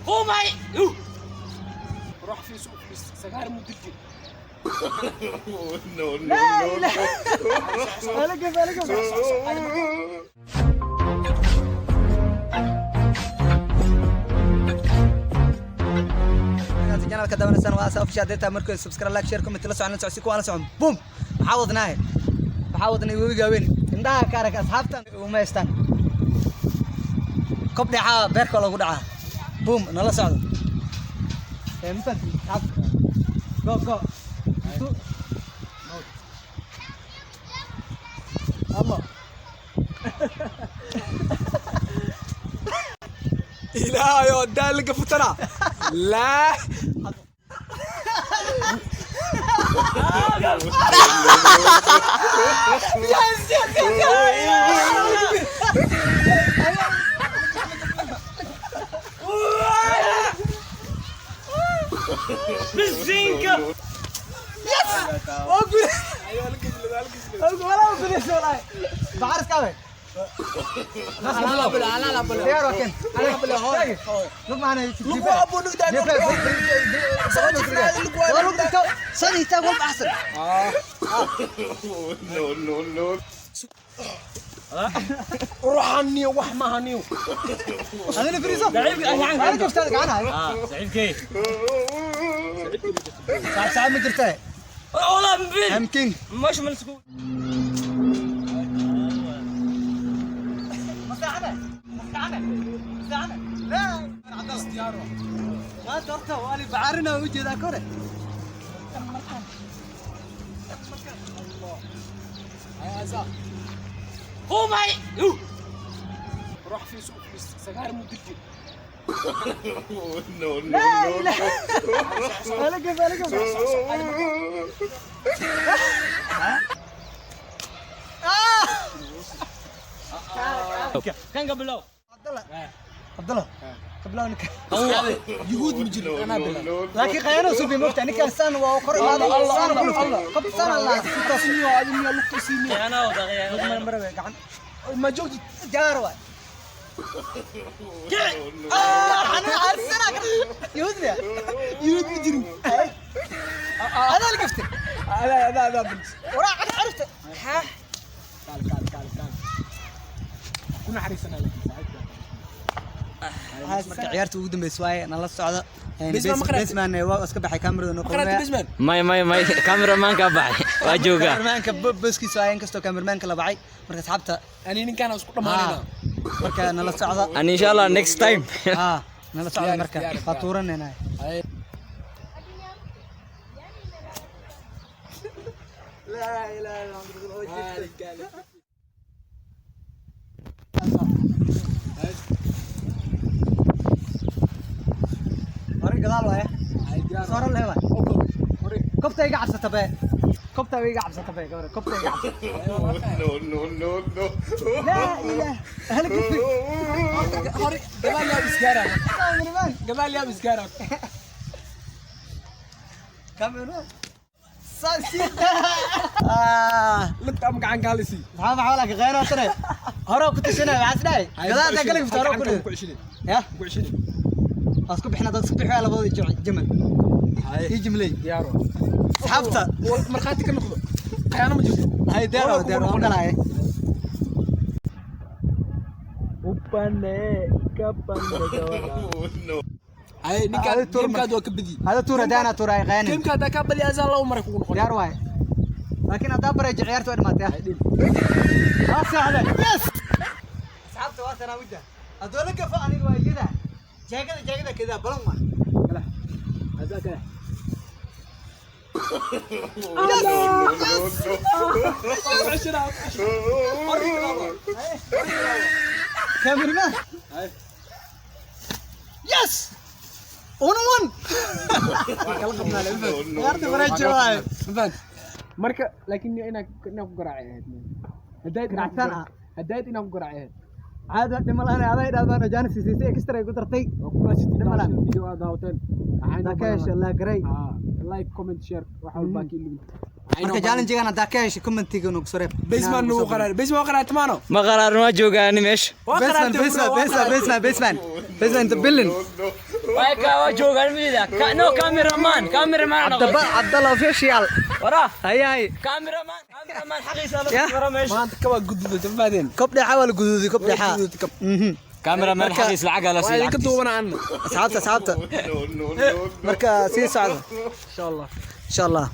قومي. روح في سوق فلوس سجاير مدجن. No, no, no, no. أنا قف. Channel ka daawanaysan waa Asa Official data. Markuu subscribe, like, share, comment, la socon, la socon, si kuwa la socon. Boom, maxaa wadnaa? Maxaa wadnay? Webiga weyn indhaha ka arag. Asxaabtan uma haystaan kob dhacaa, beerka lagu dhacaa. Boom, nala socdo. Ee ma fahantin, asxaabta? Go, go. Allah. Ilaahayo, daaliga futana laa. Yes. بالزينكا. أقول ولا أقول والله بعرف كابي. لا. يا روكن لوك معنا. لوك أبو لوك ده. سني تاكل احسن. No, no, no. روحانيو wax mahaniyo. انا فريزا انا كيف تلقى عنها. سعيد. ساعة ساعة ما جرتها. والله مبين. ام كينج. مش من سكوت. مساعدة مساعدة مساعدة. لا عبد الله ما ترته والي بعرنا وجه كره. قومي. روح في سوق فلوس سجاير مدجن. No, no, no. انا كيف انا كيف. كان قبله. عبد الله، عبد الله قبل انك يهود مجرم انا بالله. لكن خيانه سوبي مفتح نكا سان وقر هذا الله سان الله كله الله. قبل سان الله. تصنيع عالمية لقطة سينية. انا ودغيا. مره قاعد ما جوجت. جار واحد. انا عارف سنة يهودنا. يهود مجرم. هذا اللي قفته. هذا هذا هذا بنت. وراح عرفت ها. تعال تعال تعال تعال، كنا حريصنا لك. Marka ciyaarta ugu dambeysay waaye, nala socda. Basman ma qaratay? Basman waa iska baxay kamerada noo. قرأت بيزمان. ماي ماي ماي، كاميرا مان ka baxay, waa joogaa. Kameramaanka boskiisa waaye, inkastoo kameramaanka la bacay. Marka asxaabta أنا إن كان أسكت ما علينا. Marka nala socda. An insha Allah next time. Ha, nala socda. Diyaar, Marka diyaar, waa tuuranayna. لا اله الا الله. Hore gadaal waaye, soo leh waay. Kobta iga cabsata be, kobta iga cabsata be, gabar, kobta iga cabsata. No, no, no, no. لا اله هل كفي. قبل يا بسكارة. كاميرمان. قبل يا بسكارة. كاميرمان ساسي آه. لقطة أمك عن قالسي. maxaa laakiin khayro tare hore ku tashanay, maxaa isdhahay gadaal intaa kala gifto hore ku ya. Ku ceshini. Waa isku bixina dad isku bixiyaa labadooda jamal ii jimley. Diyaaro. Asxaabta. Markhaati ka noqdo, khiyaano ma jirto. Hay, deero deero waan galaaye. No. Hay, ninka Adi tuur. Gamekaad waa ka badiyey. Hada tuura daana tuuraay khayani. Gamekaad kaa badiyay, azaa laba mara kugu noqon. Diyaar waaye, laakiin haddaa bareejo ciyaarta way dhamaatay. Waa socda. Yes, asxaabta, waa sanaa wida haddoo la gafo aniga waa iyada jeegada jeegada kedaa balan waa. Azaa kale. Yes. No. Cameraman. Yes! One one. Ciyaarta bareejo waaye. Marka laakiin inaa ku garaacay ahayd hadayd. Garaactaan ah. Hadayd inaa ku garaacay ahayd. Caadi dhima la'aan aday dhaadaan jaanis siisay, extra ay ku dartay. Waa ku maasitay. Dhima la'aan. Video aad daawateen. La ka hesha la garay. Like, comment, share, wax walbaa ka ilowin. Marka challenge-gan haddaa ka heshay, commentiga nagu soo reeb. Baseman nagu qaraar, Baseman waa qaraar tamaano. Ma qaraarin, waa joogaa ani meesha. Waa Baseman, qaraartay, Baseman, bro, waa Baseman, qaraartay. Baseman, Baseman, Baseman in the building. Waa ka waa joogaa mida. No cameraman, cameraman. Cabdaba Cabdalla official. Wara. Hay hay. Cameraman, cameraman xaqiisa la Ya. wara meesha. Maanta kabaa guduudatay, ma fahdeen? Kob dhexa waa la guduuday, kob dhexa. Guduudatay kab. Cameraman xaqiisa lacag la Waa siiyo. idinka duubana anna. Asxaabta, asxaabta. No, no, no, no. Marka sii socda. Insha Allah. Insha Allah.